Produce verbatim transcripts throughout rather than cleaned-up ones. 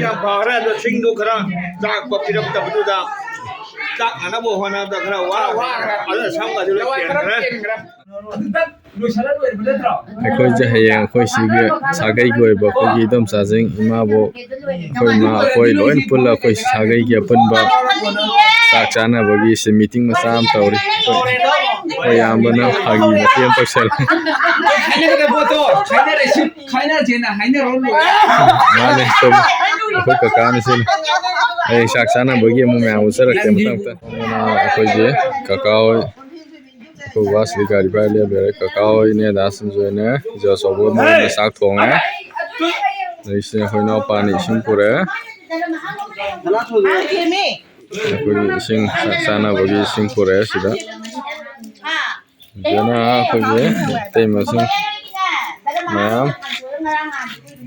ꯌꯥꯝ ꯐꯈ꯭ꯔꯦ꯫ ꯑꯗꯣ ꯁꯤꯡꯗꯨ ꯈꯔ ꯆꯥꯛꯄ ꯄꯤꯔꯛꯇꯕꯗꯨꯗ ꯆꯥꯛꯅꯅꯕ ꯍꯣꯠꯅꯕꯗ ꯈꯔ ꯋꯥꯈ꯭ꯔꯦ꯫ ꯑꯗꯨꯅ ꯁꯝꯒꯁꯨ ꯂꯣꯏ ꯀꯦꯟꯈ꯭ꯔꯦ꯫ ꯂꯣꯏꯁꯜꯂ ꯂꯣꯏꯔꯕ ꯅꯠꯇ꯭ꯔꯣ? ꯑꯩꯈꯣꯏꯁꯦ ꯍꯌꯦꯡ ꯑꯩꯈꯣꯏ ꯁꯤꯒꯤ ꯁꯥꯒꯩꯒꯤ ꯑꯣꯏꯕ ꯑꯩꯈꯣꯏꯒꯤ ꯏꯗꯣꯝꯆꯥꯁꯤꯡ, ꯏꯃꯥꯕꯣꯛ, ꯑꯩꯈꯣꯏ ꯏꯃꯥ, ꯑꯩꯈꯣꯏ ꯂꯣꯏ ꯄꯨꯜꯂ ꯑꯩꯈꯣꯏ ꯁꯥꯒꯩꯒꯤ ꯑꯄꯨꯟꯕ ꯆꯥꯛ ꯆꯥꯅꯕꯒꯤ ꯁꯤ ꯃꯤꯇꯤꯡ ꯃꯆꯥ ꯑꯃ ꯇꯧꯔꯤ꯫ ꯑꯩꯈꯣꯏ, ꯑꯩꯈꯣꯏ ꯑꯌꯥꯝꯕꯅ ꯐꯥꯒꯤ ꯃꯇꯦꯛ ꯑꯃ ꯇꯧꯁꯜꯂꯦ꯫ ꯈꯥꯏꯅꯒꯗꯕ ꯄꯣꯠꯇꯣ ꯈꯥꯏꯅꯔꯁꯤ, ꯈꯥꯏꯅꯔꯁꯦꯅ ꯍꯥꯏꯅꯔꯣ ꯂꯣꯏꯔꯦ꯫ ꯃꯥꯅꯦ, ꯆꯨꯝꯃꯦ꯫ ꯑꯩꯈꯣꯏ ꯀꯀꯥꯅ ꯁꯤꯅꯤ꯫ ꯍꯌꯦꯡ ꯆꯥꯛ ꯆꯥꯅꯕꯒꯤ ꯑꯃꯨꯛ ꯃꯌꯥꯝ ꯎꯠꯆꯔꯛꯀꯦ ꯃꯊꯪ ꯃꯊꯪ꯫ ꯑꯩꯈꯣꯏꯒꯤ ꯀꯀꯥ ꯍꯣꯏ, ꯑꯩꯈꯣꯏ ꯕꯕꯥꯁꯤꯗꯤ ꯒꯥꯔꯤ ꯄꯥꯏꯔ ꯂꯦꯞ ꯂꯩꯔꯦ꯫ ꯀꯀꯥ ꯍꯣꯏꯅꯦ, ꯗꯥ ꯁꯟꯖꯣꯏꯅꯦ, ꯏꯖꯧ ꯑꯆꯧꯕ ꯃꯣꯏꯅ ꯆꯥꯛ ꯊꯣꯡꯉꯦ꯫ ꯑꯗꯩꯁꯤꯗ ꯑꯩꯈꯣꯏ ꯏꯅꯥꯎꯄꯥꯅ ꯏꯁꯤꯡ ꯄꯨꯔꯛꯑꯦ꯫ ꯑꯩꯈꯣꯏꯒꯤ ꯏꯁꯤꯡ, ꯆꯥꯛ ꯆꯥꯅꯕꯒꯤ ꯏꯁꯤꯡ ꯄꯨꯔꯛꯑꯦ ꯁꯤꯗ꯫ ꯁꯤꯗꯅ ꯑꯩꯈꯣꯏꯒꯤ ꯏꯇꯩꯃꯁꯤꯡ ꯃꯌꯥꯝ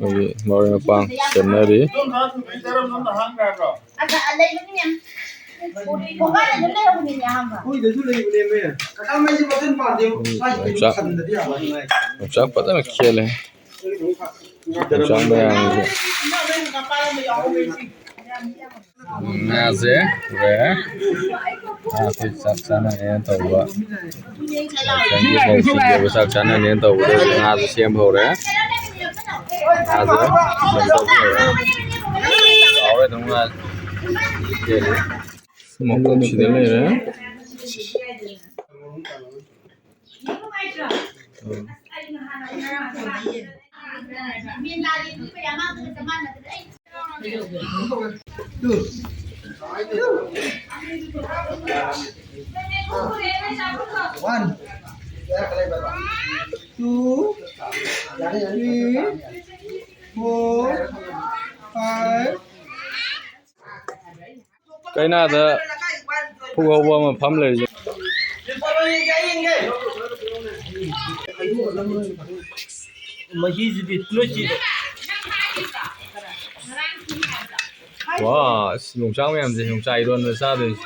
ꯑꯩꯈꯣꯏꯒꯤ ꯃꯔꯣꯏ ꯃꯄꯥꯡ ꯁꯦꯝꯅꯔꯤ꯫ ꯑꯗ ꯂꯩꯕꯅꯤꯅꯦ꯫ ꯀꯣꯡꯒꯥꯏꯗ ꯑꯗꯨꯝ ꯂꯩꯍꯧꯕꯅꯤꯅꯦ ꯑꯍꯥꯟꯕ꯫ ꯑꯩꯈꯣꯏꯗꯁꯨ ꯂꯩꯕꯅꯦꯃꯦ꯫ ꯀꯀꯥ ꯃꯩꯁꯦ ꯕꯇꯟ ꯄꯥꯟꯗꯦ꯫ ꯁ꯭ꯋꯥꯏꯁꯤꯗ ꯌꯣꯡꯆꯥꯛ, ꯈꯟꯗꯗꯤ ꯌꯥꯔꯣꯏ꯫ ꯌꯣꯡꯆꯥꯛ ꯐꯖꯅ ꯈꯦꯠꯂꯦ꯫ ꯌꯣꯡꯆꯥꯛ ꯃꯌꯥꯝꯁꯦ꯫ ꯉꯥꯁꯦ ꯄꯨꯔꯛꯑꯦ꯫ ꯉꯥ ꯑꯩꯈꯣꯏ ꯆꯥꯛ ꯆꯥꯅꯅꯦꯅ ꯇꯧꯕ꯫ ꯌꯥꯎꯁꯪꯒꯤ ꯃꯧꯁꯤꯡꯒꯤ ꯑꯣꯏꯕ ꯆꯥꯛ ꯆꯥꯅꯅꯦꯅ ꯇꯧꯕꯗ ꯍꯧꯖꯤꯛ ꯉꯥꯁꯦ ꯁꯦꯝ ꯍꯧꯔꯦ꯫ ꯉꯥꯁꯦ ꯀꯩꯅꯣ ꯇꯧꯕ ꯍꯧꯔꯦ꯫ ꯆꯥꯎꯔꯦ ꯑꯗꯨꯝ ꯉꯥꯁꯦ꯫ ꯃꯀꯣꯛꯁꯤꯗ ꯂꯩꯔꯦ꯫ One, two, three, four, five. ꯀꯩꯅꯥꯗ ꯄꯨꯛ ꯍꯧꯕ ꯑꯃ ꯐꯝ ꯂꯩꯔꯤꯁꯦ꯫ ꯃꯍꯤꯁꯤꯗꯤ ꯅꯣꯏ ꯆꯦ꯫ ꯋꯥ, ꯑꯁ, ꯌꯣꯡꯆꯥꯛ ꯃꯌꯥꯝꯁꯦ ꯌꯣꯡꯆꯥꯛ ꯏꯔꯣꯟꯕ ꯆꯥꯗꯣꯏꯅꯤ꯫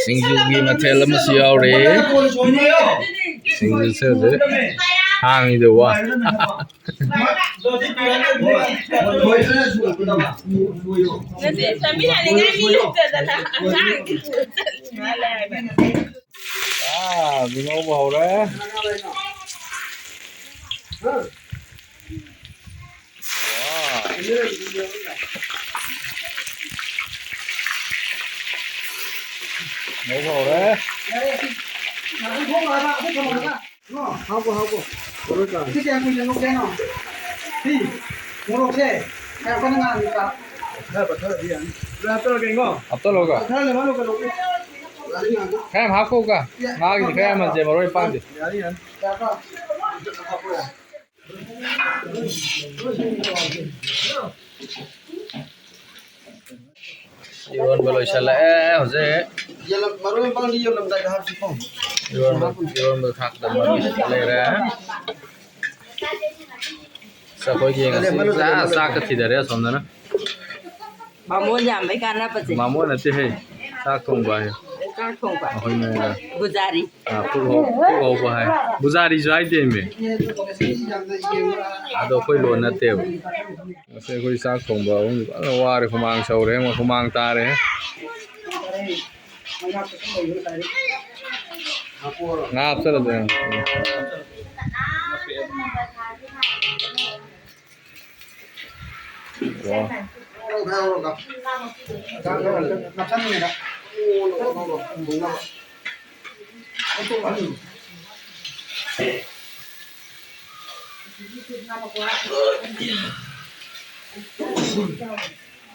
ꯁꯤꯡꯖꯨꯒꯤ ꯃꯊꯦꯜ ꯑꯃꯁꯨ ꯌꯥꯎꯔꯤ꯫ ꯁꯤꯡꯖꯨꯁꯦ ꯍꯧꯖꯤꯛ ꯍꯥꯡꯉꯤꯗꯨꯕꯣ꯫ ꯅꯠꯇꯦ, ꯆꯥꯃꯤꯟꯅꯅꯤꯡꯉꯥꯏ ꯃꯤ ꯂꯩꯇꯗꯅ ꯑꯉꯥꯡꯒꯤ ꯄꯨꯔ ꯆꯠꯂꯤ ꯃꯥꯜꯂꯦ ꯍꯥꯏꯕ꯫ ꯑꯥ, ꯉꯧꯕ ꯍꯧꯔꯦ꯫ ꯑꯥ꯫ ꯉꯧꯕ ꯍꯧꯔꯦ꯫ ꯍꯥꯞꯄꯣ, ꯍꯥꯞꯄꯣ꯫ ꯃꯔꯣꯏ ꯀꯥꯡ꯫ ꯁꯤ ꯀꯌꯥꯝ ꯀꯨꯏꯅ ꯉꯧꯒꯦ ꯍꯥꯏꯅꯣ? ꯁꯤ ꯃꯣꯔꯣꯛꯁꯦ ꯀꯌꯥꯝ ꯀꯟꯅ ꯉꯥꯟꯕ? ꯈꯔ ꯄꯠꯊꯔꯗꯤ ꯌꯥꯅꯤ꯫ ꯂꯣꯏ ꯍꯥꯞꯆꯜꯂꯒꯦ ꯏꯉꯣ꯫ ꯍꯥꯞꯆꯜꯂꯣꯒ꯫ ꯈꯔ ꯂꯩꯔꯝꯃꯣ, ꯀꯩꯅꯣꯒꯤ꯫ ꯉꯥꯔꯤ ꯉꯥꯡꯗꯣ꯫ ꯈꯔ ꯌꯥꯝ ꯍꯥꯞꯈꯣꯒ꯫ ꯉꯥꯒꯤꯗꯤ ꯈꯔ ꯌꯥꯝꯍꯟꯁꯦ, ꯃꯔꯣꯏ ꯃꯄꯥꯡꯗꯤ꯫ ꯌꯥꯅꯤ, ꯌꯥꯅꯤ꯫ ꯌꯥꯔꯕ? ꯏꯔꯣꯟꯕ ꯂꯣꯏꯁꯜꯂꯛꯑꯦ ꯍꯧꯖꯤꯛ꯫ ꯌꯦꯜꯂꯝ-, ꯃꯔꯣꯏ ꯃꯄꯥꯡꯗꯤ ꯌꯦꯜꯂꯝꯗꯥꯏꯗ ꯍꯥꯞꯁꯤꯀꯣ꯫ ꯏꯔꯣꯟꯕ, ꯏꯔꯣꯟꯕ ꯊꯥꯛꯇ ꯃꯔꯣꯏ ꯂꯩꯔꯦ꯫ ꯑꯁ, ꯑꯩꯈꯣꯏꯒꯤ ꯉꯁꯤ ꯆꯥ-, ꯆꯥꯛꯀ ꯊꯤꯗꯔꯦ ꯑꯁꯣꯝꯗꯅ꯫ ꯕꯥꯃꯣꯟ ꯌꯥꯝꯕꯩ ꯀꯥꯟꯅꯕꯁꯦ꯫ ꯕꯥꯃꯣꯟ ꯅꯠꯇꯦꯍꯦ, ꯆꯥꯛ ꯊꯣꯡꯕ ꯍꯥꯏ꯫ ꯆꯥꯛ ꯊꯣꯡꯕ꯫ ꯑꯩꯈꯣꯏꯅ ꯕꯨꯖꯥꯔꯤ꯫ ꯑꯥ, ꯄꯨꯛ ꯍꯧ-, ꯄꯨꯛ ꯍꯧꯕ ꯍꯥꯏ꯫ ꯕꯨꯖꯥꯔꯤꯁꯨ ꯍꯥꯏꯗꯦꯃꯤ꯫ ꯑꯗꯣ ꯑꯩꯈꯣꯏ ꯂꯣꯟ ꯅꯠꯇꯦꯕ꯫ ꯉꯁꯤ ꯑꯩꯈꯣꯏ ꯆꯥꯛ ꯊꯣꯡꯕ ꯑꯍꯨꯝ ꯐꯖꯅ ꯋꯥꯔꯦ, ꯍꯨꯃꯥꯡ ꯁꯧꯔꯦ, ꯍꯨꯃꯥꯡ ꯇꯥꯔꯦ꯫ ꯉꯥ ꯍꯥꯞꯆꯜꯂꯁꯦ꯫ ꯋꯥ꯫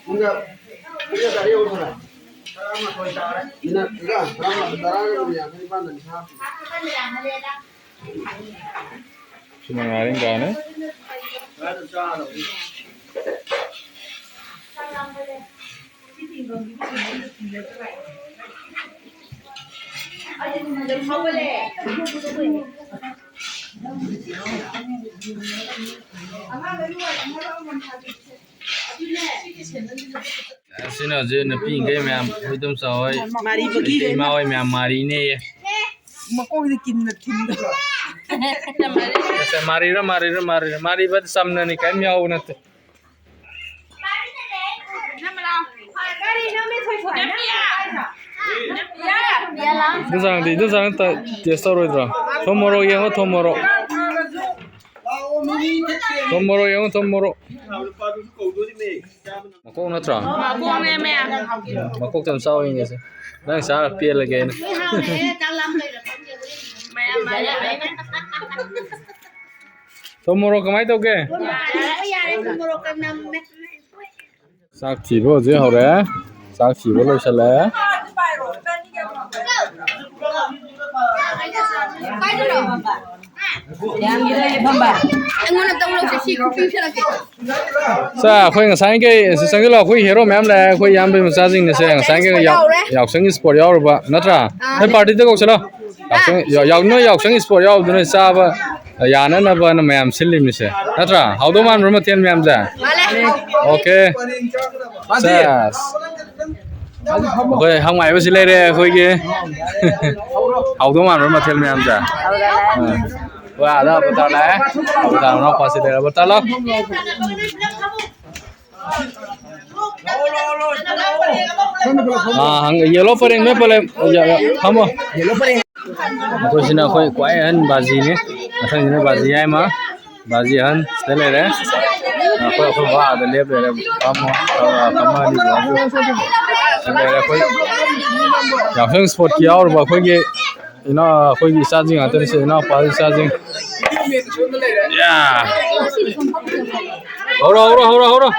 ꯄꯨꯡ ꯀꯌꯥ ꯇꯥꯔꯦ ꯌꯦꯡꯉꯣ ꯊꯣꯏ꯫ ꯃꯤꯅꯠ ꯇꯔꯥ, ꯇꯔꯥꯃꯥꯊꯣꯏ, ꯇꯔꯥꯒ ꯃꯤꯅꯤꯠ ꯌꯥꯡꯈꯩ ꯅꯤꯄꯥꯟꯗꯅꯤ ꯁꯥ ꯍꯥꯞꯄꯤꯁꯦ꯫ ꯁꯤꯅ ꯉꯥꯔꯤꯡꯈꯥꯅꯦ꯫ ꯑꯁꯤꯅ ꯍꯧꯖꯤꯛ ꯅꯨꯄꯤꯈꯩ ꯃꯌꯥꯝ, ꯑꯩꯈꯣꯏ ꯑꯗꯨꯝ ꯆꯥꯎꯍꯣꯏ, ꯃꯥꯔꯤꯕꯒꯤ ꯏꯃꯥ ꯍꯣꯏ ꯃꯌꯥꯝ ꯃꯥꯔꯤꯅꯦꯌꯦ꯫ ꯃꯀꯣꯛꯁꯤꯗ ꯀꯤꯟꯅ ꯊꯤꯟꯕ꯫ ꯁꯦ, ꯃꯥꯔꯤꯔ, ꯃꯥꯔꯤꯔ, ꯃꯥꯔꯤꯔ꯫ ꯃꯥꯔꯤꯕ ꯆꯝꯅꯅꯤ, ꯀꯔꯤꯝ ꯌꯥꯎꯕ ꯅꯠꯇꯦ꯫ ꯑꯗꯨ ꯆꯥꯡꯗꯤ, ꯑꯗꯨ ꯆꯥꯡ ꯇ-, test ꯇꯧꯔꯣꯏꯗ꯭ꯔꯣ? ꯊꯨꯝ ꯃꯣꯔꯣꯛ ꯌꯦꯡꯉꯣ, ꯊꯨꯝ ꯃꯣꯔꯣꯛ꯫ ꯊꯨꯝ ꯃꯣꯔꯣꯛ ꯌꯦꯡꯉꯣ, ꯊꯨꯝ ꯃꯣꯔꯣꯛ꯫ ꯃꯀꯣꯛ ꯅꯠꯇ꯭ꯔꯣ? ꯃꯀꯣꯛꯅꯦ, ꯃꯌꯥꯝ꯫ ꯃꯀꯣꯛꯇ ꯌꯥꯝ ꯆꯥꯎ ꯌꯦꯡꯒꯦꯁꯦ꯫ ꯅꯪ ꯆꯥꯔ ꯄꯦꯜꯂꯒꯦ ꯑꯩꯅ꯫ ꯃꯌꯥꯝ, ꯃꯌꯥꯝ꯫ ꯊꯨꯝ ꯃꯣꯔꯣꯛ ꯀꯃꯥꯏꯅ ꯇꯧꯒꯦ? ꯌꯥꯔꯦ, ꯌꯥꯔꯦ, ꯊꯨꯝ ꯃꯣꯔꯣꯛꯀ ꯅꯝꯃꯦ꯫ ꯆꯥꯛ ꯊꯤꯕ ꯍꯧꯖꯤꯛ ꯍꯧꯔꯦ꯫ ꯆꯥꯛ ꯊꯤꯕ ꯂꯣꯏꯁꯜꯂꯦ꯫ ꯑꯩꯉꯣꯟꯗ ꯇꯧ ꯂꯧꯁꯦ, ꯁꯤ ꯈꯨꯄꯤ ꯄꯤꯁꯜꯂꯛꯀꯦ꯫ ꯁꯦ, ꯑꯩꯈꯣꯏ ꯉꯁꯥꯏꯒꯤ, ꯁꯤ ꯆꯪꯁꯤꯜꯂꯣ, ꯑꯩꯈꯣꯏ hero ꯃꯌꯥꯝ ꯂꯥꯛꯑꯦ, ꯑꯩꯈꯣꯏ ꯏꯌꯥꯝꯕꯩ ꯃꯆꯥꯁꯤꯡꯅꯦ꯫ ꯁꯦ, ꯉꯁꯥꯏꯒꯤ ꯌꯥꯎ-, ꯌꯥꯎꯔꯦ꯫ ꯌꯥꯎꯁꯪꯒꯤ sport ꯌꯥꯎꯔꯨꯕ ꯅꯠꯇ꯭ꯔꯥ? ꯑꯥ꯫ ꯅꯣꯏ party ꯗ ꯀꯧꯁꯜꯂꯣ꯫ ꯌꯥꯎꯁꯪ, ꯌꯥꯎ-, ꯌꯥꯎ-, ꯅꯣꯏ ꯌꯥꯎꯁꯪ sport ꯌꯥꯎꯕꯗꯨꯅ ꯆꯥꯕ ꯌꯥꯅꯅꯕꯅ ꯃꯌꯥꯝ ꯁꯤꯜꯂꯤꯃꯤꯁꯦ, ꯅꯠꯇ꯭ꯔꯥ? ꯍꯥꯎꯗꯧ ꯃꯥꯟꯕ꯭ꯔꯣ ꯃꯊꯦꯜ ꯃꯌꯥꯝꯁꯦ? ꯃꯥꯜꯂꯦ꯫ Okay꯫ ꯁꯦꯁ꯫ ꯑꯩꯈꯣꯏ ꯍꯪ ꯃꯥꯏꯕꯁꯤ ꯂꯩꯔꯦ ꯑꯩꯈꯣꯏꯒꯤ꯫ ꯍꯥꯎꯗꯧ ꯃꯥꯟꯕ꯭ꯔꯣ ꯃꯊꯦꯜ ꯃꯌꯥꯝꯁꯦ? ꯎꯝ꯫ ꯍꯣꯏ, ꯑꯥꯗ ꯑꯕꯇꯥꯔ ꯂꯥꯛꯑꯦ꯫ ꯑꯕꯇꯥꯔ ꯃꯅꯥꯎꯄꯥꯁꯤ ꯂꯩꯔꯦ꯫ ꯑꯕꯇꯥꯔ ꯂꯥꯎ꯫ ꯑꯥ, ꯍꯪ-, yellow ꯄꯔꯦꯡ ꯅꯣꯏ ꯄꯨꯂꯞ, ꯌꯥ-, ꯌꯥ-, ꯐꯝꯃꯣ꯫ ꯑꯩꯈꯣꯏꯁꯤꯅ ꯑꯩꯈꯣꯏ ꯈ꯭ꯋꯥꯏ ꯑꯍꯟ ꯕꯥꯖꯤꯅꯤ꯫ ꯃꯊꯪꯁꯤꯅ ꯕꯥꯖꯤ ꯌꯥꯏꯃ꯫ ꯕꯥꯖꯤ ꯑꯍꯟ ꯁꯤꯗ ꯂꯩꯔꯦ꯫ ꯑꯩꯈꯣꯏ, ꯑꯩꯈꯣꯏ ꯕꯥ ꯑꯥꯗ ꯂꯦꯞ ꯂꯩꯔꯦ꯫ ꯐꯝꯃꯣ, ꯐꯝꯃꯣ, ꯐꯝꯃꯣ, ꯑꯅꯤ ꯐꯝꯃꯣ꯫ ꯁꯤꯗ ꯂꯩꯔꯦ ꯑꯩꯈꯣꯏ ꯌꯥꯎꯁꯪ sport ꯀꯤ ꯌꯥꯎꯔꯨꯕ ꯑꯩꯈꯣꯏꯒꯤ ꯏꯅꯥꯎ, ꯑꯩꯈꯣꯏꯒꯤ ꯏꯆꯥꯁꯤꯡ ꯉꯥꯛꯇꯅꯤ ꯁꯦ, ꯏꯅꯥꯎꯄꯥ ꯏꯆꯥꯁꯤꯡ꯫ ꯌꯥ꯫ ꯍꯧꯔꯣ, ꯍꯧꯔꯣ, ꯍꯧꯔꯣ, ꯍꯧꯔꯣ꯫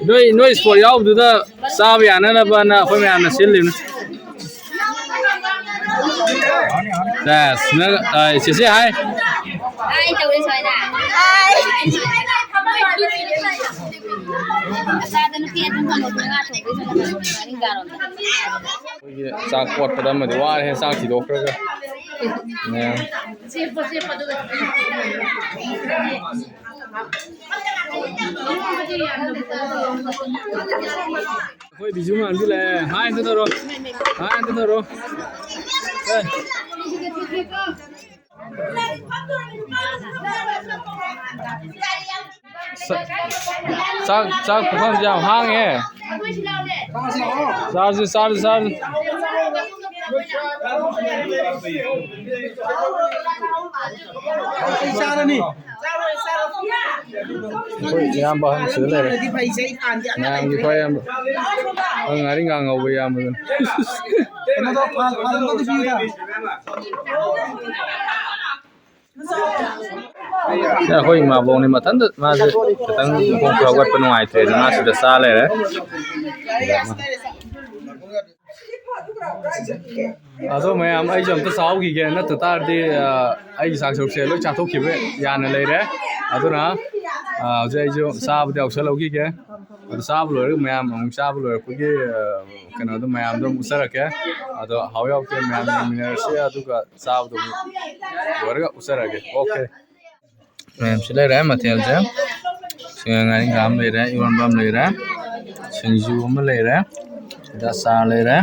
ꯅꯣꯏ, ꯅꯣꯏ sport ꯌꯥꯎꯕꯗꯨꯗ ꯆꯥꯕ ꯌꯥꯅꯅꯕꯅ ꯑꯩꯈꯣꯏ ꯃꯌꯥꯝꯅ ꯁꯤꯜꯂꯤꯕꯅꯤ꯫ ꯁꯦꯁ, ꯅꯪ, ꯑ, ꯆꯦꯆꯦ ꯍꯥꯏ꯫ ꯍꯥꯏ ꯇꯧꯔꯦ ꯁꯨꯃꯥꯏꯅ꯫ ꯍꯥꯏ꯫ ꯑꯆꯥꯗ ꯅꯨꯄꯤ ꯑꯗꯨꯝ ꯐꯪꯉꯧꯗꯅ ꯉꯥ ꯊꯣꯡꯗꯣꯏ ꯁꯔꯨꯛ ꯉꯥꯔꯤꯡꯈꯥꯔꯣꯝꯗ꯫ ꯑꯩꯈꯣꯏꯒꯤ ꯆꯥꯛ ꯀꯣꯠꯄꯗ ꯑꯃꯗꯤ ꯋꯥꯔꯦ, ꯆꯥꯛ ꯊꯤꯗꯣꯛꯈ꯭ꯔꯒ꯫ ꯃꯌꯥꯝ꯫ ꯑꯩꯈꯣꯏ ꯕꯤꯖꯨ ꯃꯌꯥꯝꯁꯨ ꯂꯥꯛꯑꯦ꯫ ꯍꯥꯏ ꯑꯝꯇ ꯇꯧꯔꯣ꯫ ꯍꯥꯏ ꯑꯝꯇ ꯇꯧꯔꯣ꯫ ꯑꯦ꯫ ꯆꯥꯛ, ꯆꯥꯛ ꯄꯨꯈꯝꯁꯦ ꯌꯥꯝ ꯍꯥꯡꯉꯦ꯫ ꯆꯥꯔꯁꯤ, ꯆꯥꯔꯁꯤ, ꯆꯥꯔꯁꯤ꯫ ꯑꯩꯈꯣꯏ ꯏꯌꯥꯝꯕ ꯑꯍꯟ ꯁꯤꯗ ꯂꯩꯔꯦ꯫ ꯃꯌꯥꯝꯒꯤ ꯈ꯭ꯋꯥꯏ ꯏꯌꯥꯝꯕ꯫ ꯑꯩꯈꯣꯏ ꯉꯥꯔꯤꯡꯈꯥ ꯉꯧꯕ ꯏꯌꯥꯝꯕꯗꯨꯅꯤ꯫ ꯑꯩꯈꯣꯏ ꯏꯃꯥꯕꯣꯛꯅꯤ ꯃꯊꯟꯇ, ꯃꯥꯁꯦ ꯈꯤꯇꯪ ꯈꯣꯡ ꯈꯔ ꯍꯧꯒꯠꯄ ꯅꯨꯡꯉꯥꯏꯇ꯭ꯔꯦꯅ ꯃꯥ ꯁꯤꯗ ꯆꯥ ꯂꯩꯔꯦ꯫ ꯑꯗꯣ ꯃꯌꯥꯝ, ꯑꯩꯁꯨ ꯑꯝꯇ ꯆꯥꯍꯧꯈꯤꯒꯦ, ꯅꯠꯇ ꯇꯥꯔꯗꯤ, ꯑ, ꯑꯩꯒꯤ ꯆꯥꯛ ꯁꯔꯨꯛꯁꯦ ꯂꯣꯏ ꯆꯥꯊꯣꯛꯈꯤꯕ ꯌꯥꯅ ꯂꯩꯔꯦ꯫ ꯑꯗꯨꯅ, ꯑ, ꯍꯧꯖꯤꯛ ꯑꯩꯁꯨ ꯆꯥꯕꯗ ꯌꯥꯎꯁꯜꯍꯧꯈꯤꯒꯦ꯫ ꯑꯗꯨ ꯆꯥꯕ ꯂꯣꯏꯔꯒ ꯃꯌꯥꯝ ꯑꯃꯨꯛ ꯆꯥꯕ ꯂꯣꯏꯔꯛꯄꯒꯤ, ꯑ, ꯀꯩꯅꯣꯗꯣ ꯃꯌꯥꯝꯗꯣ ꯑꯃꯨꯛ ꯎꯠꯆꯔꯛꯀꯦ꯫ ꯑꯗꯣ ꯍꯥꯎ ꯌꯥꯎꯇꯦ ꯃꯌꯥꯝ ꯌꯦꯡꯃꯤꯟꯅꯔꯁꯤ, ꯑꯗꯨꯒ ꯆꯥꯕꯗꯣ ꯑꯃꯨꯛ ꯂꯣꯏꯔꯒ ꯎꯠꯆꯔꯛꯑꯒꯦ꯫ ꯑꯣꯀꯦ꯫ ꯃꯌꯥꯝꯁꯤ ꯂꯩꯔꯦ ꯃꯊꯦꯜꯁꯦ꯫ ꯁꯤ ꯉꯥꯔꯤꯡꯈꯥ ꯑꯃ ꯂꯩꯔꯦ, ꯏꯔꯣꯟꯕ ꯑꯃ ꯂꯩꯔꯦ, ꯁꯤꯡꯖꯨ ꯑꯃ ꯂꯩꯔꯦ, ꯑꯗ ꯑꯆꯥꯔ ꯂꯩꯔꯦ,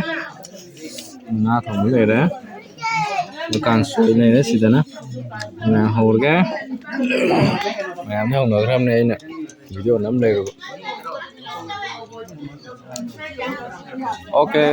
ꯉꯥ ꯊꯣꯡꯕ ꯂꯩꯔꯦ, ꯑꯗ ꯀꯥꯡꯁꯣꯏ ꯂꯩꯔꯦ꯫ ꯁꯤꯗꯅ ꯃꯌꯥꯝ ꯍꯧꯔꯒꯦ꯫ ꯃꯌꯥꯝꯗꯤ ꯍꯧꯅꯈ꯭ꯔꯕꯅꯦ, ꯑꯩꯅ ꯚꯤꯗꯤꯑꯣ ꯅꯝ ꯂꯩꯔꯨꯕ꯫ ꯑꯣꯀꯦ꯫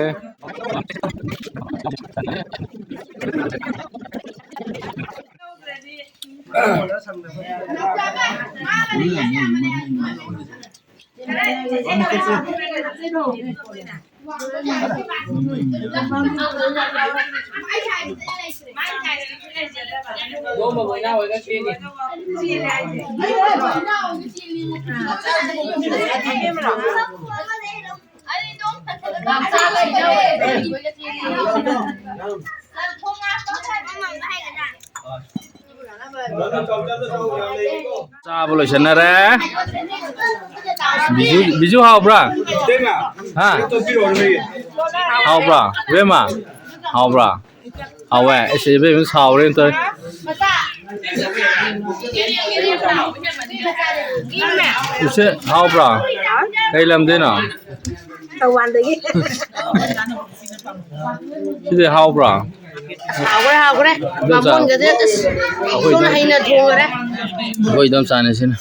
ꯆꯥꯕ ꯂꯣꯏꯁꯟꯅꯔꯦ꯫ ꯕꯤꯖꯨ, ꯕꯤꯖꯨ ꯍꯥꯎꯕ꯭ꯔꯥ? ꯍꯥ? ꯍꯥꯎꯕ꯭ꯔꯥ? ꯏꯕꯦꯝꯃ? ꯍꯥꯎꯕ꯭ꯔꯥ? ꯍꯥꯎꯋꯦ꯫ ꯑꯩꯁ, ꯏꯕꯦꯝꯃ ꯁꯥꯎꯔꯦꯅ ꯇꯧꯔꯦ꯫ ꯏꯆꯦ, ꯍꯥꯎꯕ꯭ꯔꯥ? ꯀꯩ ꯂꯝꯗꯩꯅꯣ? ꯊꯧꯕꯥꯜꯗꯒꯤ꯫ ꯁꯤꯗꯤ ꯍꯥꯎꯕ꯭ꯔꯥ? ꯑꯁ, ꯍꯥꯎꯈ꯭ꯔꯦ, ꯍꯥꯎꯈ꯭ꯔꯦ꯫ ꯏꯗꯣꯝꯆꯥ꯫ ꯕꯥꯃꯣꯟꯒꯁꯦ ꯑꯁ, ꯑꯩꯈꯣꯏ ꯁꯣꯝꯅ ꯏꯗꯣꯝ-, ꯍꯩꯅ ꯊꯣꯡꯈꯔꯦ꯫ ꯑꯩꯈꯣꯏ ꯏꯗꯣꯝꯆꯥꯅꯦ ꯁꯤꯅ꯫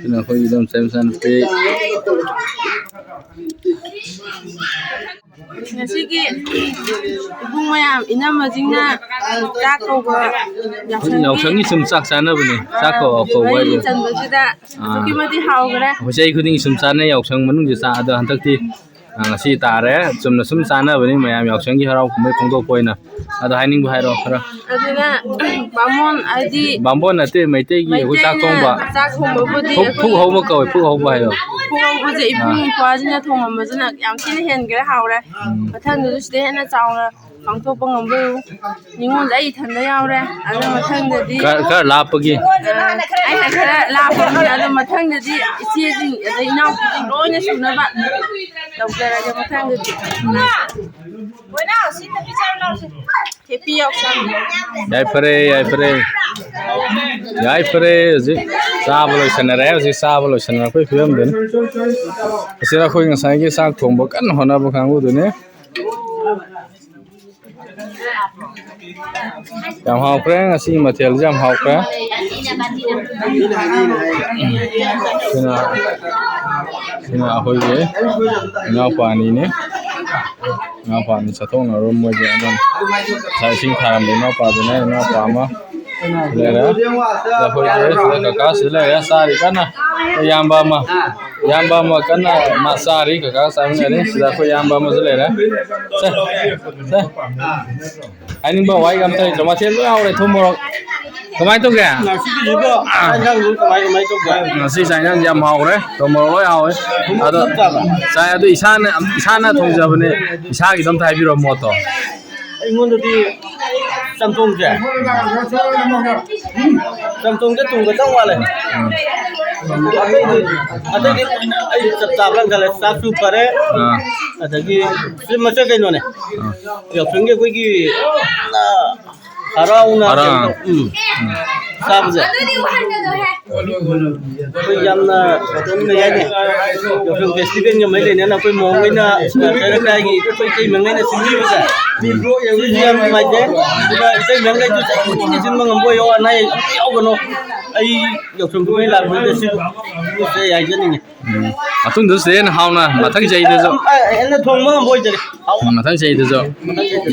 ꯁꯤꯅ ꯑꯩꯈꯣꯏ ꯏꯗꯣꯝꯆꯥ ꯃꯆꯥꯅꯨꯄꯤ꯫ ꯉꯁꯤꯒꯤ ꯏꯕꯨꯡ ꯃꯌꯥꯝ, ꯏꯅꯝꯃꯁꯤꯡꯅ ꯆꯥꯛ ꯀꯧꯕ ꯌꯥꯎꯁꯪꯒꯤ, ꯌꯥꯎꯁꯪꯒꯤ ꯁꯨꯝ ꯆꯥꯛ ꯆꯥꯅꯕꯅꯦ꯫ ꯆꯥꯛ ꯀꯧ-, ꯀꯧꯕ ꯃꯔꯤ ꯍꯥꯏꯁꯦ꯫ ꯆꯟꯕꯁꯤꯗ ꯑꯥ꯫ ꯑꯁꯨꯛꯀꯤ ꯃꯇꯤꯛ ꯍꯥꯎꯈ꯭ꯔꯦ꯫ ꯑꯩꯈꯣꯏ ꯆꯍꯤ ꯈꯨꯗꯤꯡꯒꯤ ꯁꯨꯝ ꯆꯥꯅꯩ ꯌꯥꯎꯁꯪ ꯃꯅꯨꯡꯁꯤ ꯆꯥꯛ꯫ ꯑꯗꯣ ꯍꯟꯗꯛꯇꯤ, ꯑꯥ, ꯉꯁꯤ ꯇꯥꯔꯦ꯫ ꯆꯨꯝꯅ ꯁꯨꯝ ꯆꯥꯅꯕꯅꯤ ꯃꯌꯥꯝ ꯌꯥꯎꯁꯪꯒꯤ ꯍꯔꯥꯎ ꯀꯨꯝꯍꯩ ꯐꯣꯡꯗꯣꯛꯄ ꯑꯣꯏꯅ꯫ ꯑꯗꯣ ꯍꯥꯏꯅꯤꯡꯕ ꯍꯥꯏꯔꯣ ꯈꯔ꯫ ꯑꯗꯨꯅ ꯕꯥꯃꯣꯟ ꯍꯥꯏꯗꯤ ꯕꯥꯃꯣꯟ ꯅꯠꯇꯦ, ꯃꯩꯇꯩꯒꯤ ꯑꯩꯈꯣꯏ ꯆꯥꯛ ꯃꯩꯇꯩꯅ ꯊꯣꯡꯕ꯫ ꯆꯥꯛ ꯊꯣꯡꯕꯕꯨꯗꯤ ꯐꯨꯛ, ꯐꯨꯛ ꯑꯩꯈꯣꯏ ꯍꯧꯕ ꯀꯧꯋꯦ, ꯐꯨꯛ ꯍꯧꯕ ꯍꯥꯏꯌꯣ꯫ ꯐꯨꯛ ꯍꯧꯕꯁꯦ ꯏꯄꯨ ꯑꯥ꯫ ꯏꯄ꯭ꯋꯥꯁꯤꯅ ꯊꯣꯡꯉꯝꯕꯁꯤꯅ ꯌꯥꯝ ꯊꯤꯅ ꯍꯦꯟꯈ꯭ꯔꯦ, ꯍꯥꯎꯔꯦ꯫ ꯎꯝ꯫ ꯃꯊꯪꯗꯁꯨ ꯁꯤꯗꯩ ꯍꯦꯟꯅ ꯆꯥꯎꯅ ꯄꯥꯡꯊꯣꯛꯄ ꯉꯝꯕ ꯑꯣꯏꯌꯨ꯫ ꯅꯤꯉꯣꯜꯁꯦ ꯑꯩ ꯏꯊꯟꯗ ꯌꯥꯎꯔꯦ꯫ ꯑꯗꯨ ꯃꯊꯪꯗꯗꯤ ꯈꯔ, ꯈꯔ ꯂꯥꯞꯄꯒꯤ꯫ ꯑ, ꯑꯩꯅ ꯈꯔ ꯂꯥꯞꯄꯒꯤ, ꯑꯗꯨ ꯃꯊꯪꯗꯗꯤ ꯏꯆꯦꯁꯤꯡ ꯑꯗꯩ ꯏꯅꯥꯎꯄꯤꯁꯤꯡ ꯂꯣꯏꯅ ꯁꯨꯅꯕ ꯇꯧꯖꯔꯒꯦ ꯃꯊꯪꯗꯗꯤ꯫ Happy ꯌꯥꯎꯁꯪ꯫ ꯌꯥꯏꯐꯔꯦ, ꯌꯥꯏꯐꯔꯦ꯫ ꯌꯥꯏꯐꯔꯦ, ꯍꯧꯖꯤꯛ ꯆꯥꯕ ꯂꯣꯏꯁꯟꯅꯔꯦ, ꯍꯧꯖꯤꯛ ꯆꯥꯕ ꯂꯣꯏꯁꯟꯅꯔꯛꯄꯒꯤ ꯐꯤꯕꯝꯗꯨꯅꯤ꯫ ꯑꯁꯤꯗ ꯑꯩꯈꯣꯏ ꯉꯁꯥꯏꯒꯤ ꯆꯥꯛ ꯊꯣꯡꯕ ꯀꯟꯅ ꯍꯣꯠꯅꯕ ꯀꯥꯡꯕꯨꯗꯨꯅꯤ꯫ ꯌꯥꯝ ꯍꯥꯎꯈ꯭ꯔꯦ, ꯉꯁꯤꯒꯤ ꯃꯊꯦꯜꯁꯦ ꯌꯥꯝ ꯍꯥꯎꯈ꯭ꯔꯦ꯫ ꯁꯤꯅ, ꯁꯤꯅ ꯑꯩꯈꯣꯏꯒꯤ ꯏꯅꯥꯎꯄꯥ ꯑꯅꯤꯅꯦ꯫ ꯏꯅꯥꯎꯄꯥ ꯑꯅꯤ ꯆꯠꯊꯣꯛꯅꯔꯨꯔꯦ ꯃꯣꯏꯒꯤ ꯑꯃꯅ ꯆꯥꯛ ꯏꯁꯤꯡ ꯊꯥꯔꯝꯕ ꯏꯅꯥꯎꯄꯥꯗꯨꯅ ꯏꯅꯥꯎꯄꯥ ꯑꯃ ꯂꯩꯔꯦ꯫ ꯑꯩꯈꯣꯏꯒꯤ ꯁꯤꯗ ꯀꯀꯥ ꯁꯤꯗ ꯂꯩꯔꯦ, ꯆꯥꯔꯤ ꯀꯟꯅ꯫ ꯏꯌꯥꯝꯕ ꯑꯃ, ꯏꯌꯥꯝꯕ ꯑꯃ ꯀꯟꯅ ꯃꯥ ꯆꯥꯔꯤ, ꯀꯀꯥ ꯆꯥꯃꯤꯟꯅꯔꯤ꯫ ꯁꯤꯗ ꯑꯩꯈꯣꯏ ꯏꯌꯥꯝꯕ ꯑꯃꯁꯨ ꯂꯩꯔꯦ꯫ ꯁꯦ, ꯁꯦ꯫ ꯍꯥꯏꯅꯤꯡꯕ ꯋꯥꯍꯩ ꯑꯝꯇ ꯂꯩꯇ꯭ꯔꯣ? ꯃꯊꯦꯜ ꯂꯣꯏ ꯍꯥꯎꯔꯦ, ꯊꯨꯝ ꯃꯣꯔꯣꯛ꯫ ꯀꯃꯥꯏꯅ ꯇꯧꯒꯦ? ꯉꯁꯤꯒꯤꯁꯤꯕꯣ ꯆꯥꯛ ꯏꯟꯁꯥꯡꯗꯨ ꯀꯃꯥꯏ, ꯀꯃꯥꯏ ꯇꯧꯒꯦ? ꯉꯁꯤ ꯆꯥꯛ ꯏꯟꯁꯥꯡꯁꯦ ꯌꯥꯝ ꯍꯥꯎꯈ꯭ꯔꯦ, ꯊꯨꯝ ꯃꯣꯔꯣꯛ ꯂꯣꯏ ꯍꯥꯎꯋꯦ꯫ ꯑꯗꯣ ꯆꯥꯏ, ꯑꯗꯨ ꯏꯁꯥꯅ, ꯏꯁꯥꯅ ꯊꯣꯡꯖꯕꯅꯦ꯫ ꯏꯁꯥꯒꯤꯗꯣ ꯑꯝꯇ ꯍꯥꯏꯕꯤꯔꯣ ꯃꯣꯠꯇꯣ꯫ ꯑꯩꯉꯣꯟꯗꯗꯤ ꯆꯝꯊꯣꯡꯁꯦ, ꯆꯝꯊꯣꯡꯁꯦ ꯊꯨꯝ ꯈꯛꯇꯪ ꯋꯥꯠꯂꯦ꯫ ꯑꯇꯩꯗꯤ, ꯑꯇꯩꯗꯤ ꯑꯩ ꯆꯞ ꯆꯥꯕ꯭ꯔꯥ ꯈꯜꯂꯦ꯫ ꯆꯥꯛꯁꯨ ꯐꯔꯦ, ꯑꯥ꯫ ꯑꯗꯒꯤ ꯁꯤ ꯃꯆꯜ ꯀꯩꯅꯣꯅꯦ꯫ ꯑꯥ꯫ ꯌꯥꯎꯁꯪꯒꯤ ꯑꯩꯈꯣꯏꯒꯤ, ꯑ, ꯍꯔꯥꯎꯅ ꯍꯔꯥꯎ꯫ ꯀꯩꯅꯣ, ꯎꯝ꯫ ꯎꯝ꯫ ꯆꯥꯕꯁꯦ꯫ ꯑꯗꯨꯗꯤ ꯋꯥꯍꯟꯒꯅꯨꯍꯦ꯫ ꯑꯩꯈꯣꯏ ꯌꯥꯝꯅ ꯀꯩ ꯍꯥꯏꯅꯤ, ꯌꯥꯎꯁꯪ ꯐꯦꯁꯇꯤꯚꯦꯜꯒ ꯃꯔꯤ ꯂꯩꯅꯅ ꯑꯩꯈꯣꯏ ꯃꯣꯝꯈꯩꯅ ꯂꯩꯀꯥꯏꯒꯤ ꯑꯩꯈꯣꯏ ꯏꯇꯩꯃꯉꯩꯅ ꯁꯤꯟꯕꯤꯕꯁꯦ, ꯁꯤꯁꯨ ꯌꯥꯝ ꯅꯨꯡꯉꯥꯏꯖꯩ꯫ ꯑꯗꯨꯒ ꯏꯇꯩꯃꯉꯩꯁꯨ ꯆꯍꯤ ꯈꯨꯗꯤꯡꯒꯤ ꯁꯤꯟꯕ ꯉꯝꯕ ꯑꯣꯏꯌꯣ, ꯑꯅꯥ ꯑꯌꯦꯛ ꯑꯝꯇ ꯌꯥꯎꯒꯅꯣ꯫ ꯑꯩ ꯌꯥꯎꯁꯪ ꯀꯨꯝꯍꯩ ꯂꯥꯛꯄꯗ ꯁꯤ, ꯁꯤꯁꯦ ꯑꯩ ꯍꯥꯏꯖꯅꯤꯡꯉꯤ꯫ ꯎꯝ꯫ ꯃꯇꯨꯡꯗꯁꯨ ꯍꯦꯟꯅ ꯍꯥꯎꯅ ꯃꯊꯪ ꯆꯍꯤꯗꯁꯨ꯫ ꯑ, ꯍꯦꯟꯅ ꯊꯣꯡꯕ ꯉꯝꯕ ꯑꯣꯏꯖꯔꯦ꯫ ꯎꯝ, ꯃꯊꯪ ꯆꯍꯤꯗꯁꯨ꯫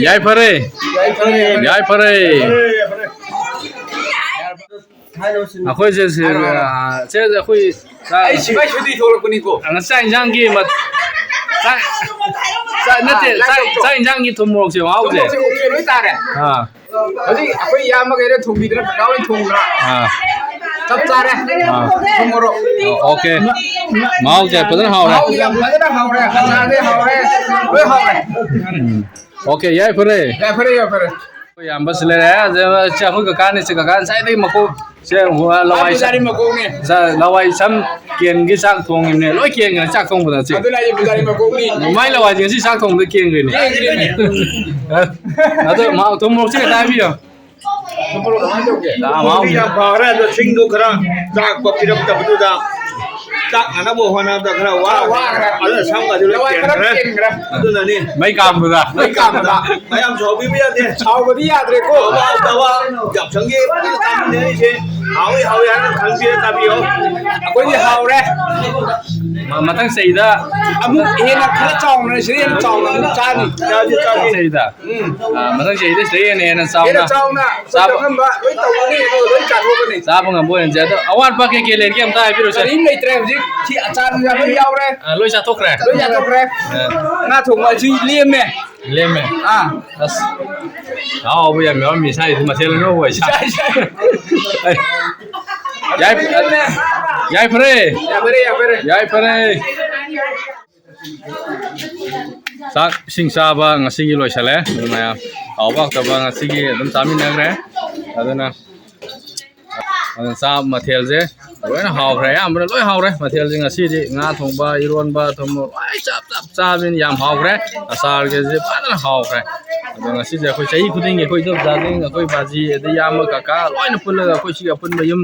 ꯌꯥꯏꯐꯔꯦ꯫ ꯌꯥꯏꯐꯔꯦ꯫ ꯌꯥꯏꯐꯔꯦ꯫ ꯑꯩꯈꯣꯏꯁꯦ ꯁꯤ, ꯑ, ꯁꯦ, ꯑꯩꯈꯣꯏ ꯆꯥꯛ ꯑꯩ ꯁꯤꯐꯥꯏ ꯁꯨꯇꯤ ꯊꯣꯛꯂꯛꯄꯅꯤꯀꯣ꯫ ꯑ, ꯆꯥꯛ ꯏꯟꯁꯥꯡꯒꯤ ꯃ-, ꯆꯥꯛ, ꯆꯥꯛ, ꯅꯠꯇꯦ, ꯑꯥ, ꯆꯥꯛ, ꯂꯥꯏꯔꯤꯛꯇꯣ꯫ ꯆꯥꯛ ꯏꯟꯁꯥꯡꯒꯤ ꯊꯨꯝ ꯃꯣꯔꯣꯛꯁꯦ ꯃꯍꯥꯎꯁꯦ꯫ ꯊꯨꯝ ꯃꯣꯔꯣꯛꯁꯦ ꯑꯣꯀꯦ ꯂꯣꯏ ꯇꯥꯔꯦ꯫ ꯑꯥ꯫ ꯍꯧꯖꯤꯛ ꯑꯩꯈꯣꯏ ꯏꯌꯥꯝꯕꯈꯩꯅ ꯊꯣꯡꯕꯤꯗꯅ ꯀꯀꯥ ꯍꯣꯏ ꯊꯣꯡꯗꯅ꯫ ꯑꯥ꯫ ꯆꯞ ꯆꯥꯔꯦ꯫ ꯑꯥ꯫ ꯊꯨꯝ ꯃꯣꯔꯣꯛ꯫ ꯑꯣ, ꯑꯣꯀꯦ꯫ ꯃꯍꯥꯎꯁꯦ ꯐꯖꯅ ꯍꯥꯎꯔꯦ꯫ ꯃꯍꯥꯎꯁꯦ ꯌꯥꯝ ꯐꯖꯅ ꯍꯥꯎꯔꯦ꯫ ꯑꯆꯥꯔꯗꯤ ꯍꯥꯎꯔꯦ꯫ ꯂꯣꯏ ꯍꯥꯎꯔꯦ꯫ ꯎꯝ꯫ ꯑꯣꯀꯦ, ꯌꯥꯏꯐꯔꯦ꯫ ꯌꯥꯏꯐꯔꯦ, ꯌꯥꯏꯐꯔꯦ꯫ ꯑꯩꯈꯣꯏ ꯏꯌꯥꯝꯕꯁꯨ ꯂꯩꯔꯦ꯫ ꯁꯦ, ꯁꯦ ꯑꯩꯈꯣꯏ ꯀꯀꯥꯅꯤ, ꯁꯦ ꯀꯀꯥ ꯉꯁꯥꯏꯗꯒꯤ ꯃꯀꯣꯛ ꯁꯦ, ꯂꯋꯥꯏ ꯑꯥ, ꯁꯝ, ꯄꯨꯖꯥꯔꯤ ꯃꯀꯣꯛꯅꯦ꯫ ꯂꯋꯥꯏ ꯁꯝ ꯀꯦꯟꯒꯤ ꯆꯥꯛ ꯊꯣꯡꯉꯤꯕꯅꯦ꯫ ꯂꯣꯏ ꯀꯦꯟꯒ꯭ꯔꯦ ꯆꯥꯛ ꯊꯣꯡꯕꯗ ꯁꯤ꯫ ꯑꯗꯨꯅ ꯑꯩ ꯄꯨꯖꯥꯔꯤ ꯃꯀꯣꯛꯅꯤ꯫ ꯃꯥꯏ ꯂꯋꯥꯏꯁꯦ ꯉꯁꯤ ꯆꯥꯛ ꯊꯣꯡꯕꯗ ꯀꯦꯟꯈ꯭ꯔꯦꯅꯦ꯫ ꯀꯦꯟꯈ꯭ꯔꯦꯅꯦ꯫ ꯑꯗꯣ ꯃꯥ ꯊꯨꯝ ꯃꯣꯔꯣꯛꯁꯦ ꯈꯤꯇ ꯍꯥꯏꯕꯤꯌꯣ꯫ ꯊꯨꯝ ꯃꯣꯔꯣꯛ ꯀꯃꯥꯏꯅ ꯇꯧꯒꯦ? ꯌꯥꯝ ꯍꯥꯎꯅꯤ꯫ ꯌꯥꯝ ꯐꯈ꯭ꯔꯦ꯫ ꯑꯗꯣ ꯁꯤꯡꯗꯣ ꯈꯔ ꯆꯥꯛꯄ ꯄꯤꯔꯛꯇꯕꯗꯨꯗ ꯆꯥꯛ ꯉꯥꯟꯅꯕ ꯍꯣꯠꯅꯕꯗ ꯈꯔ ꯋꯥꯈ꯭ꯔꯦ꯫ ꯋꯥꯈ꯭ꯔꯦ꯫ ꯑꯗꯨꯅ ꯁꯝꯒꯁꯨ ꯂꯣꯏ ꯂꯋꯥꯏ ꯈꯔ ꯀꯦꯟꯈ꯭ꯔꯦ꯫ ꯀꯦꯟꯈ꯭ꯔꯦ꯫ ꯑꯗꯨꯅꯅꯤ꯫ ꯃꯩ ꯀꯥꯝꯕꯗ꯫ ꯃꯩ ꯀꯥꯝꯕꯗ꯫ ꯃꯌꯥꯝ ꯁꯥꯎꯕꯤꯕ ꯌꯥꯗꯦ꯫ ꯁꯥꯎꯕꯗꯤ ꯌꯥꯗ꯭ꯔꯦꯀꯣ꯫ ꯑꯋꯥ ꯊꯕꯛ ꯌꯥꯎꯁꯪꯒꯤ ꯄꯨꯟꯅ ꯆꯥꯃꯤꯟꯅꯔꯤꯁꯦ ꯍꯥꯎꯏ ꯍꯥꯎꯏ ꯍꯥꯏꯅ ꯈꯟꯕꯤꯔ ꯆꯥꯕꯤꯌꯣ꯫ ꯑꯩꯈꯣꯏꯗꯤ ꯍꯥꯎꯔꯦ꯫ ꯃ-, ꯃꯊꯪ ꯆꯍꯤꯗ ꯑꯃꯨꯛ ꯍꯦꯟꯅ ꯈꯔ ꯆꯥꯎꯅ, ꯁꯤꯗꯩ ꯍꯦꯟꯅ ꯆꯥꯎꯅ ꯑꯃꯨꯛ ꯆꯥꯅꯤ꯫ ꯆꯥꯁꯤ, ꯆꯥꯁꯤ꯫ ꯃꯊꯪ ꯆꯍꯤꯗ꯫ ꯎꯝ꯫ ꯑ, ꯃꯊꯪ ꯆꯍꯤꯗ ꯁꯤꯗꯩ ꯍꯦꯟꯅ, ꯍꯦꯟꯅ ꯆꯥꯎꯅ ꯍꯦꯟꯅ ꯆꯥꯎꯅ ꯆꯥꯕ ꯑꯩꯈꯣꯏ ꯇꯧꯒꯅꯤ, ꯑꯗꯨꯒ ꯂꯣꯏ ꯆꯥꯊꯣꯛꯀꯅꯤ꯫ ꯆꯥꯕ ꯉꯝꯕ ꯑꯣꯏꯍꯟꯁꯦ꯫ ꯑꯗꯣ ꯑꯋꯥꯠꯄ ꯀꯩ ꯀꯩ ꯂꯩꯔꯤꯒꯦ ꯑꯝꯇ ꯍꯥꯏꯕꯤꯔꯣꯁꯦ꯫ ꯀꯔꯤꯝ ꯂꯩꯇ꯭ꯔꯦ ꯍꯧꯖꯤꯛ꯫ ꯁꯤ ꯑꯆꯥꯔ ꯅꯨꯡꯆꯥꯔ ꯂꯣꯏ ꯌꯥꯎꯔꯦ꯫ ꯑ, ꯂꯣꯏ ꯆꯥꯊꯣꯛꯈ꯭ꯔꯦ? ꯂꯣꯏ ꯆꯥꯊꯣꯛꯈ꯭ꯔꯦ꯫ ꯑ꯫ ꯉꯥ ꯊꯣꯡꯕ ꯑꯁꯤ ꯂꯦꯝꯃꯦ꯫ ꯂꯦꯝꯃꯦ? ꯑꯥ꯫ ꯑꯁ, ꯑꯍꯥꯎꯕ ꯌꯥꯝ ꯌꯥꯎꯔꯝꯃꯤ ꯁꯥꯏꯁꯤ, ꯃꯊꯦꯜ ꯑꯅꯧꯕ ꯑꯣꯏ ꯁꯥꯏ꯫ ꯁꯥꯏ, ꯁꯥꯏ꯫ ꯑꯩ, ꯌꯥꯏ-, ꯌꯥꯏꯐꯔꯦ꯫ ꯌꯥꯏꯐꯔꯦ, ꯌꯥꯏꯐꯔꯦ꯫ ꯌꯥꯏꯐꯔꯦ꯫ ꯆꯥꯛ ꯏꯁꯤꯡ ꯆꯥꯕ ꯉꯁꯤꯒꯤ ꯂꯣꯏꯁꯜꯂꯦ꯫ ꯑꯗꯨ ꯃꯌꯥꯝ ꯍꯥꯎꯕ ꯍꯥꯎꯇꯕ ꯉꯁꯤꯒꯤ ꯑꯗꯨꯝ ꯆꯥꯃꯤꯟꯅꯈ꯭ꯔꯦ꯫ ꯑꯗꯨꯅ, ꯑꯗꯨꯅ ꯆꯥꯕ ꯃꯊꯦꯜꯁꯦ ꯂꯣꯏꯅ ꯍꯥꯎꯈ꯭ꯔꯦ, ꯑꯌꯥꯝꯕꯅ ꯂꯣꯏ ꯍꯥꯎꯔꯦ꯫ ꯃꯊꯦꯜꯁꯦ ꯉꯁꯤꯗꯤ ꯉꯥ ꯊꯣꯡꯕ, ꯏꯔꯣꯟꯕ, ꯊꯨꯝ ꯃꯣꯔꯣꯛ ꯂꯣꯏ ꯆꯞ ꯆꯞ ꯆꯥꯕꯅꯤꯅ ꯌꯥꯝ ꯍꯥꯎꯈ꯭ꯔꯦ꯫ ꯑꯆꯥꯔꯒꯁꯦ ꯐꯖꯅ ꯍꯥꯎꯈ꯭ꯔꯦ꯫ ꯑꯗꯣ ꯉꯁꯤꯁꯦ ꯑꯩꯈꯣꯏ ꯆꯍꯤ ꯈꯨꯗꯤꯡꯒꯤ ꯑꯩꯈꯣꯏ ꯏꯗꯣꯝꯆꯥꯁꯤꯡ, ꯑꯩꯈꯣꯏ ꯕꯥꯖꯤ, ꯑꯗꯩ ꯏꯌꯥꯝꯕ, ꯀꯀꯥ ꯂꯣꯏꯅ ꯄꯨꯜꯂꯒ ꯑꯩꯈꯣꯏ ꯁꯤꯒꯤ ꯑꯄꯨꯟꯕ ꯌꯨꯝ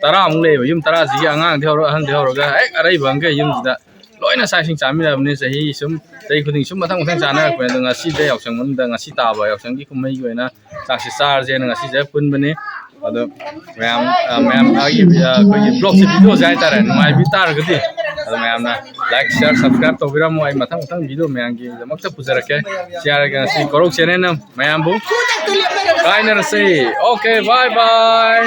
ꯇꯔꯥꯃꯨꯛ ꯂꯩꯌꯦꯕ꯫ ꯌꯨꯝ ꯇꯔꯥꯁꯤꯒꯤ ꯑꯉꯥꯡꯗꯤ ꯍꯧꯔ ꯑꯍꯟꯗꯤ ꯍꯧꯔꯒ ꯍꯦꯛ ꯑꯔꯩꯕ ꯑꯃꯒ ꯌꯨꯝꯁꯤꯗ ꯂꯣꯏꯅ ꯆꯥꯛ ꯏꯁꯤꯡ ꯆꯥꯃꯤꯟꯅꯕꯅꯤ꯫ ꯆꯍꯤ ꯁꯨꯝ ꯆꯍꯤ ꯈꯨꯗꯤꯡ ꯁꯨꯝ ꯃꯊꯪ ꯃꯊꯪ ꯆꯥꯅꯔꯛꯄꯅꯦ꯫ ꯑꯗꯣ ꯉꯁꯤꯗ ꯌꯥꯎꯁꯪ ꯃꯅꯨꯡꯗ ꯉꯁꯤ ꯇꯥꯕ ꯌꯥꯎꯁꯪꯒꯤ ꯀꯨꯝꯍꯩꯒꯤ ꯑꯣꯏꯅ ꯆꯥꯛꯁꯤ ꯆꯥꯔꯁꯦꯅ ꯉꯁꯤꯁꯦ ꯄꯨꯟꯕꯅꯤ꯫ ꯑꯗꯣ ꯃꯌꯥꯝ ꯑ, ꯃꯌꯥꯝ ꯑꯩꯒꯤ ꯑ, ꯑꯩꯈꯣꯏꯒꯤ ꯕ꯭ꯂꯣꯛꯁꯤ ꯚꯤꯗꯤꯑꯣꯁꯦ ꯍꯥꯏꯇꯥꯔꯦ, ꯅꯨꯡꯉꯥꯏꯕꯤ ꯇꯥꯔꯒꯗꯤ ꯑꯗꯣ ꯃꯌꯥꯝꯅ ꯂꯥꯏꯛ ꯁꯤꯌꯥꯔ ꯁꯕꯁꯀ꯭ꯔꯥꯏꯕ ꯇꯧꯕꯤꯔꯝꯃꯣ꯫ ꯑꯩ ꯃꯊꯪ ꯃꯊꯪ ꯚꯤꯗꯤꯑꯣ ꯃꯌꯥꯝꯒꯤꯗꯃꯛꯇ ꯄꯨꯖꯔꯛꯀꯦ꯫ ꯁꯤ ꯍꯥꯏꯔꯒ ꯉꯁꯤ ꯀꯣꯔꯧ ꯆꯦꯅꯦꯜꯅ ꯃꯌꯥꯝꯕꯨ ꯀꯥꯏꯅꯔꯁꯤ꯫ ꯑꯣꯀꯦ, ꯕꯥꯏ ꯕꯥꯏ꯫